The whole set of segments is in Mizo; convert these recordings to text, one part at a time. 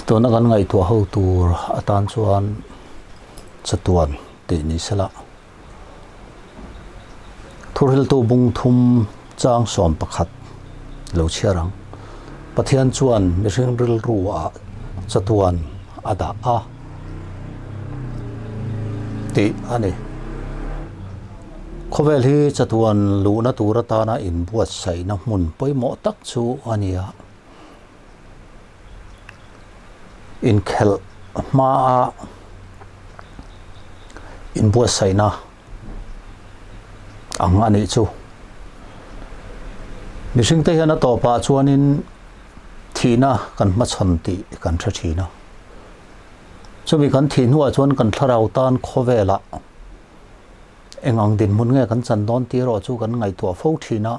Tuna kan ngaihtuah ho tur atan chuan chatuan tih ni sela. Thuhriltu bung thum chang 11 lo chhiar ang. Pathian chuan mihring rilru ah chatuan a dah a tih a ni. Khawvel hi chatuan luhna tur atana inbuatsaihna hmun pawimawh tak chu a ni a. Inkhelh hmaa inbuatsaihna ang a nih chu. Mihringte hian a tawpah chuanin thihna kan hmachhawn tih kan hre thin a. Chumi kan thih hnuah chuan kan thlarau tan khawvelah eng ang dinhmun nge kan chan dawn tih erawh chu kan ngaihtuah fo thin a.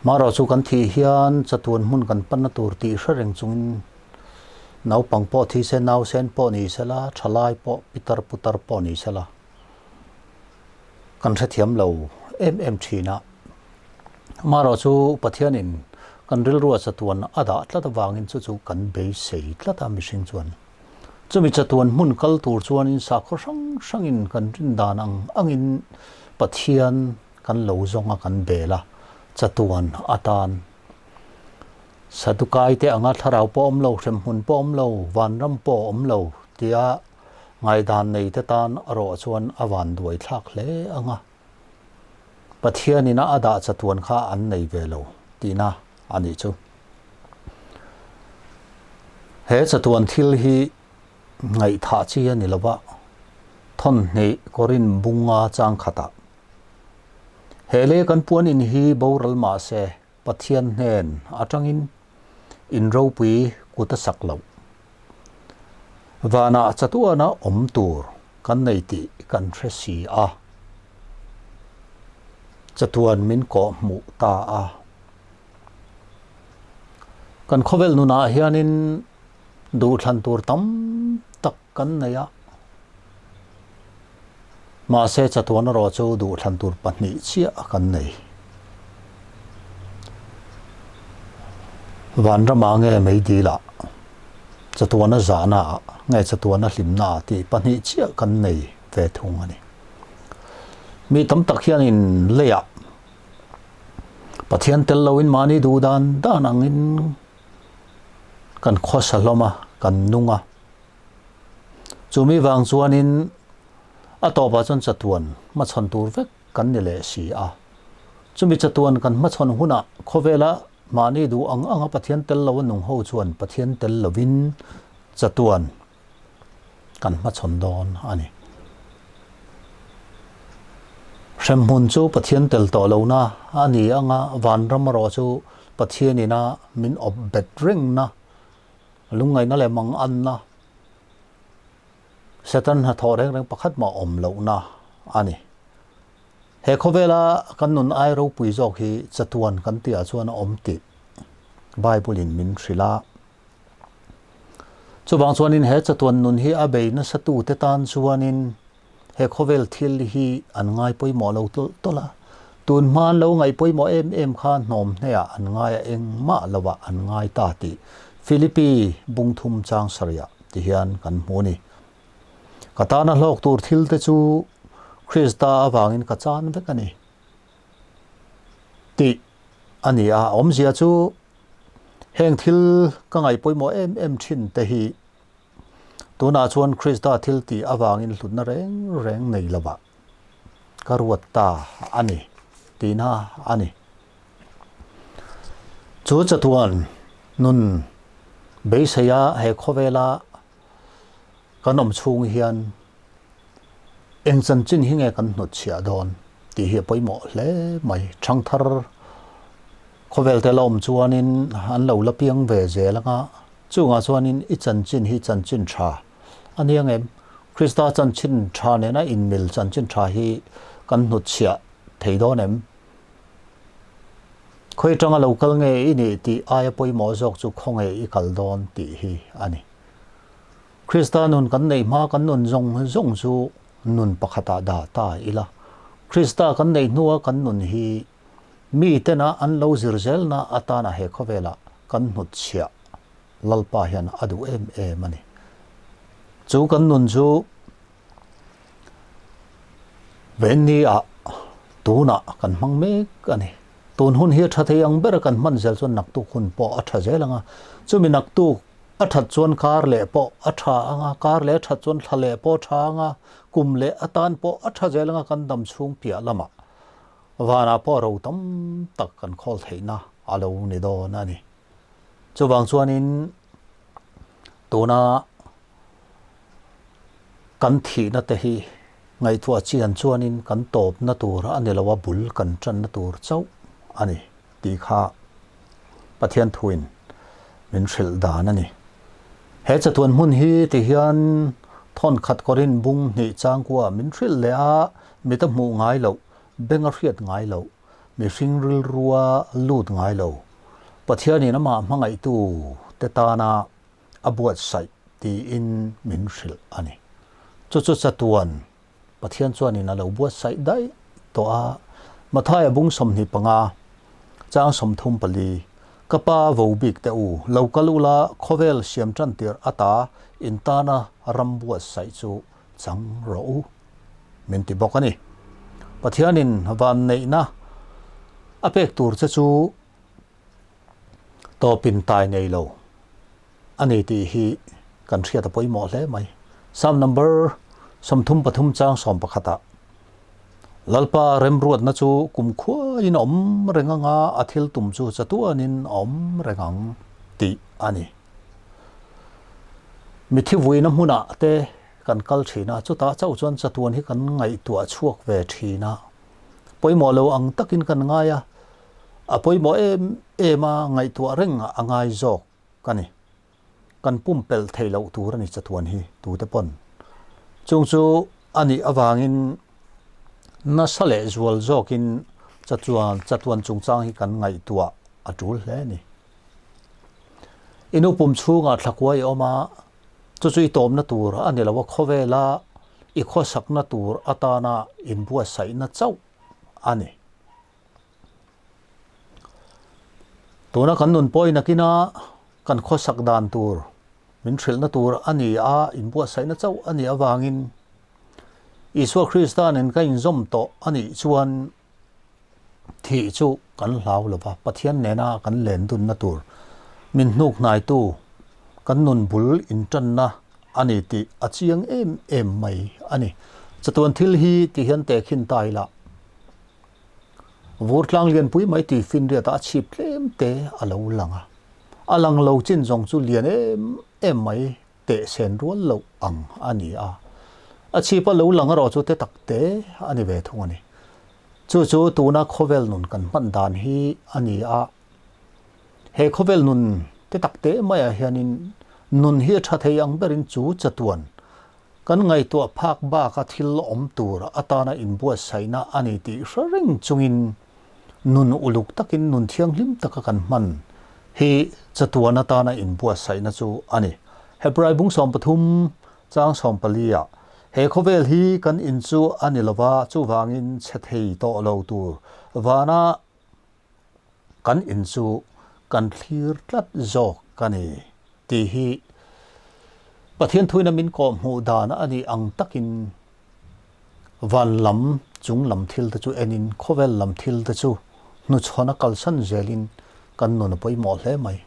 Marawh chu kan thih hian chatuan hmun kan panna tur tih hre reng chungin naupang pawh thi se, nausen pawh ni sela, thalai pawh, pitar putar pawh ni sela kan hrethiam lo em em thin a. Marawh chu Pathianin kan rilrua chatuan a dah tlat avangin chu chu kan beisei tlat a mihring chuan. Chumi chatuan hmun kal tur chuanin sakhaw hrang hrangin kan rin dan ang angin Pathian kan lo zawng a kan bel a, chatuan atan Sadukai te anga thlarau pawh awm lo, hremhmun pawh awm lo, vanram pawh awm lo tia ngaihdan nei te tan erawh chuan a van duai thlak hle ang a. Pathianin a dah chatuan kha an nei ve lo tihna a nih chu. He chatuan thil hi ngaihthah chi a ni lo va, thawnhnih Korin bunga chang khatah He lei kan puan in hi boral mah se Pathian hnen atangin in ropui kut a sak loh. Vanah chatuana awm tur kan nei tih kan hre si a. Chatuan min kawh hmuh ta a. Kan khawvel nunah hianin duhthlan tur tam tak kan nei a. Mahse chatuan erawh chu duhthlan tur pahnih chiah kan nei. Vanrama nge meidila chatuana zahna ah nge chatuana hlimna ah tih pahnih chiah kan nei ve thung a ni. Mi tam tak hianin leiah Pathian tel loin mahni duh dan dan angin kan khawsa hlawm a, kan nung a. Chumi vang chuanin a tawpah chuan chatuan hmachhawn tur vek kan ni leh si a. Chumi chatuan kan hmachhawn hunah khawvela mahni duh ang anga Pathian tel lo a nung ho chuan Pathian tel lovin chatuan kan hmachhawn dawn a ni. Hremhmun chu Pathian tel tawh lohna a ni anga vanram erawh chu Pathianina min awp bet rengna Lungngaihna leh manganna, Satan hnathawh reng reng pakhat mah awm lohna a ni. He khawvela kan nun ai ropui zawk hi chatuan kan tihah chuan a awm tih Bible in min hrilh a. Chuvang chuanin he chatuan nun hi a bei nasa tute tan chuanin he khawvel thil hi an ngai pawimawh lo tawlh tawlh a, tun hma an lo ngaih pawimawh em em kha hnawm hneah an ngai a, engmah lovah an ngai ta tih Philippi bungthum chang sarihah ti hian kan hmu a ni. Ka tana hlawk tur thil te chu Krista avangin ka chan vek a ni tih a ni a, awmzia chu heng thil ka ngaih pawimawh em em thin te hi Tunah chuan Krista thil tih avangin hlutna reng reng nei lovah ka ruat ta a ni tihna a ni. Chu chatuan nun beiseia he khawvela kan awm chhung hian eng chanchin hi nge kan hnutchhiah dawn tih hi a pawimawh hle mai. Thangthar khawvel te la awm chuanin an lo la piang ve zel anga Chungah chuanin i chanchin hi chanchin tha a nia ngem? Krista chanchin tha nena inmil chanchin tha hi kan hnutchhiah thei dawn em? Khawi atanga lo kal nge i nih tih aia pawimawh zawk chu khawnge i kal dawn tih hi a ni. Krista nun kan neih hma kan nun zawng zawng chu nun pakhatah dah ta ila. Krista kan neih hnua kan nun hi Mi tena an lo zir zelna atana he khawvelah kan hnutchhiah Lalpa hian a duh em em a ni. Chu kan nun chu Venni ah tunah kan hmang mek a ni. Tun hun hi a tha thei ang ber a kan hman zel chuan naktuk hun pawh a tha zel ang a, chumi naktuk a that chuan kar leh pawh a tha ang a, kar leh a that chuan thla leh pawh a tha ang a, kum leh atan pawh a tha zel ang a kan dam chhung piah lamah vanah pawh ro tam tak kan khawl theihna a lo ni dawn a ni. Chuvang chuanin tuna kan thihna te hi ngaihtuah chian chuanin kan tawpna tur a ni lo a, bul kan tanna tur chauh a ni tih kha Pathian thuin min hrilh dan a ni. He chatuan hmun hi ti hian thawnkhat kawrin bung hnih changkua min hrilh leh a, mit a hmuh ngai loh, beng a hriat ngai loh, mihring rilrua lut ngai lo, Pathianin amah hmangaihtu te tana a buatsaih tiin min hrilh a ni. Chu chu chatuan Pathian chuanin a lo buatsaih daih tawh a, Mathaia bung 25, chang 34, Ka pa vo bik teh u, lo kal ula khawvel siam tan tirh ata in tana ram buatsaih chu chang rawh u, min ti bawk a ni. Pathianin vanneihna a pek tur che chu Tawpin tai nei lo a ni tih hi kan hriat a pawimawh hle mai. Psalm number 33 chang 11 ah Lalpa remruatna chu kum khuaiin a awm reng anga a thil tum chu chatuanin a awm reng ang tih a ni. Mithi vuina hmunah te kan kal thin a, chutah chauh chuan chatuan hi kan ngaihtuah chhuak ve thin a, pawimawh lo ang takin kan ngai a, A pawimawh em em a, ngaihtuah reng a ngai zawk a ni. Kan pumpelh theih loh tur a ni chatuan hi tute pawn. Chung chu a nih avangin nasa leh zual zawkin chatuan chatuan chungchang hi kan ngaihtuah a tul hle a ni. I nu pum chhungah thlakuai i awm a, chu chu i tawmna tur a ni lo a, khawvela i khawsakna tur atana inbuatsaihna chauh a ni. Tuna kan nun pawhin akina kan khawsak dan tur min hrilhna tur a ni a, inbuatsaihna chauh a nih avangin Isua Krista nen ka inzawm tawh a nih chuan thih chu kan hlau lo va, Pathian nena kan len dunna tur min hnuk hnaitu kan nun bul intanna a ni tih a chiang em em mai a ni. Chatuan thil hi ti hian tehkhin ta ila. Vur tlang lianpui mai tui finriatah a chhip tlem te a lo lang a, a lang lo chin zawng chu lian em em mai teh sen rual loh ang a ni a, a chhip a lo lang erawh chu te tak te a ni ve thung a ni. Chu chu tuna khawvel nun kan hman dan hi a ni a, he khawvel nun te tak te maiah hianin nun hi a tha thei ang berin chu chatuan Kan ngaihtuah phak baka thil awm tur atana inbuatsaihna a ni tih hre reng chungin nun uluk takin nun thianghlim taka kan hman hi chatuan atana inbuatsaihna chu a ni. Hebrai bung 13 chang 14 ah, He khawvel hi kan in chu a ni lova, chuvangin chhe thei tawh lo tur vana kan in chu kan thlir tlat zawk a ni tih hi Pathian thuina min kawh hmuh dan a nih ang takin van lam chung lam thil te chu enin khawvel lam thil te chu hnuchhawn a kalsan zelin kan nun a pawimawh hle mai.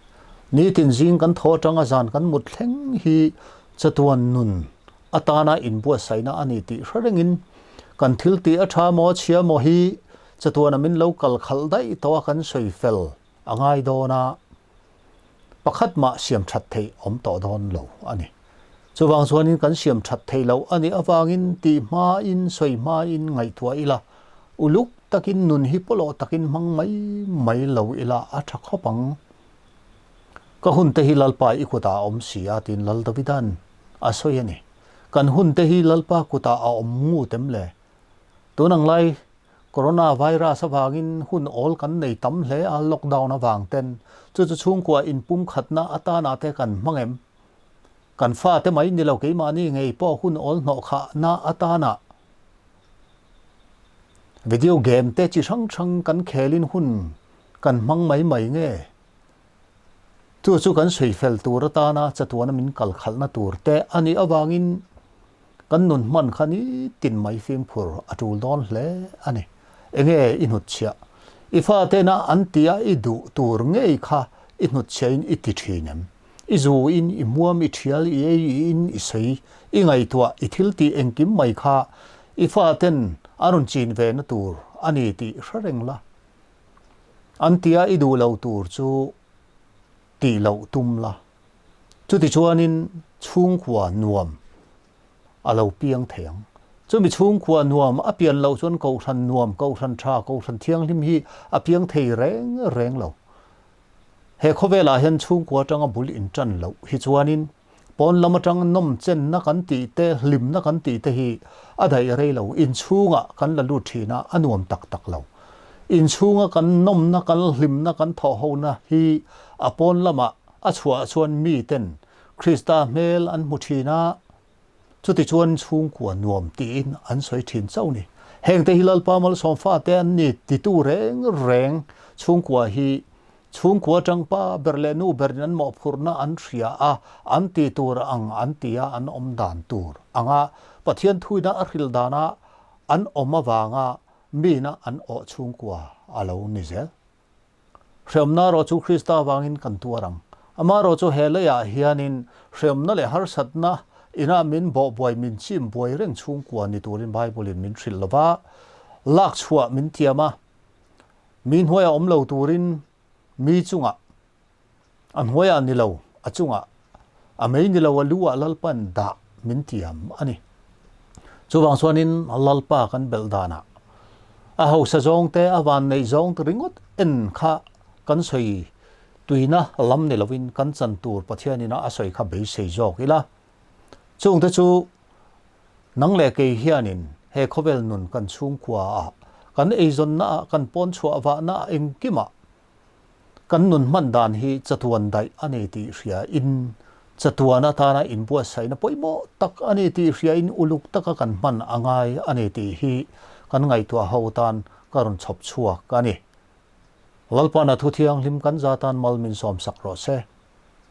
Nitin zing kan thaw atanga zan kan mut thleng hi chatuan nun atana inbuatsaihna a ni tih hre rengin kan thil tih a tha maw chhia maw hi Chatuana min lo kal khalh daih tawh a kan sawi fel a ngai dawn a, pakhat mah siam that theih awm tawh dawn lo a ni. Chuvang chuanin kan siam that theih loh a nih avangin tih hmain sawi hmain ngaihtuah ila, uluk takin nun hi pawlawh takin hmang mai mai lo ila a tha khawp ang. Ka hunte hi Lalpa i kutah a awm si a tiin Lal Davida'n a sawi a ni. Kan hunte hi Lalpa kutah a awm ngut em le? Tun ang lai Corona virus avangin hun awl kan nei tam hle a, lockdown avang ten chu chu chhungkua inpumkhatna atana te kan hmang em? Kan fate mai ni lo keimahni ngei pawh hun awl hnawh khahna atana video game te chi hrang hrang kan khelin hun kan hmang mai mai nge? Chu chu kan sawi fel tur atana chatuana min kal khalhna tur te a nih avangin kan nun hman kha nitin mai fimkhur a tul dawn hle a ni. Enge i hnutchhiah? I fatena an tia i duh tur ngei kha i hnutchhiahin i ti thin em? I zu in, i hmuam, i thial, i ei, i in, i sawi, i ngaihtuah, i thil tih engkim mai kha i faten an rawn chin ve na tur a ni tih hre reng la. An tia i duh lo tur chu tih loh tum la. Chutichuanin chhungkua nuam a lo piang thei ang. Chumi chhungkua nuam a pian loh chuan kohhran nuam, kohhran tha, kohhran thianghlim hi a piang thei reng reng lo. He khawvelah hian chhungkua atanga bul intan loh hi chuanin pawn lam atang nawmchenna kan tih te, hlimna kan tih te hi a daih rei lo. Inchhungah kan la lut thin a, a nuam tak tak lo. Inchhunga kan nawmna, kan hlimna, kan thawhhona hi a pawn lamah a chhuah chuan miten Krista hmel an hmu thin a, Chutichuan chhungkua nuam tiin an sawi thin chauh ni. Hengte hi Lalpa malsawm fate an ni titu reng reng chhungkua hi chhungkua atang pa ber leh nu berin an mawhphurhna an hria a, an ti tur ang an ti a, an awm dan tur anga Pathian thuina a hrilh dana an awm avanga mina an awh chhungkua a lo ni zel. Hreawmna erawh chu Krista avangin kan tuar ang. Amaherawh chu he leiah hianin hreawmna leh harsatna ina min bawhbuai, min chim buai reng chhungkua ni turin Bible-in min hrilh lo va, lak chhuah min tiam a, mi hnuaiah awm lo turin mi chungah, A hnuaiah ni lo, a chungah, a mei ni lo a lu ah Lalpa'n dah min tiam a ni. Chuvang chuanin Lalpa kan belh danah a hausa zawngte, a vanneih zawngte ringawt en kha kan sawi tuina lam ni lovin kan chan tur Pathianin a sawi kha beisei zawk ila. Chungte chu nang leh kei hianin he khawvel nun kan chhungkua ah, kan eizawnna ah, kan pawn chhuah vahna ah engkimah Kan nun hman dan hi chatuan daih a ni tih hria in, chatuan atana inbuatsaihna pawimawh tak a ni tih hria in uluk taka kan hman a ngai a ni tih hi kan ngaihtuah ho tan ka rawn chhawp chhuak a ni. Lalpana thu thianghlim kan za tan mal min sawmsak rawh se.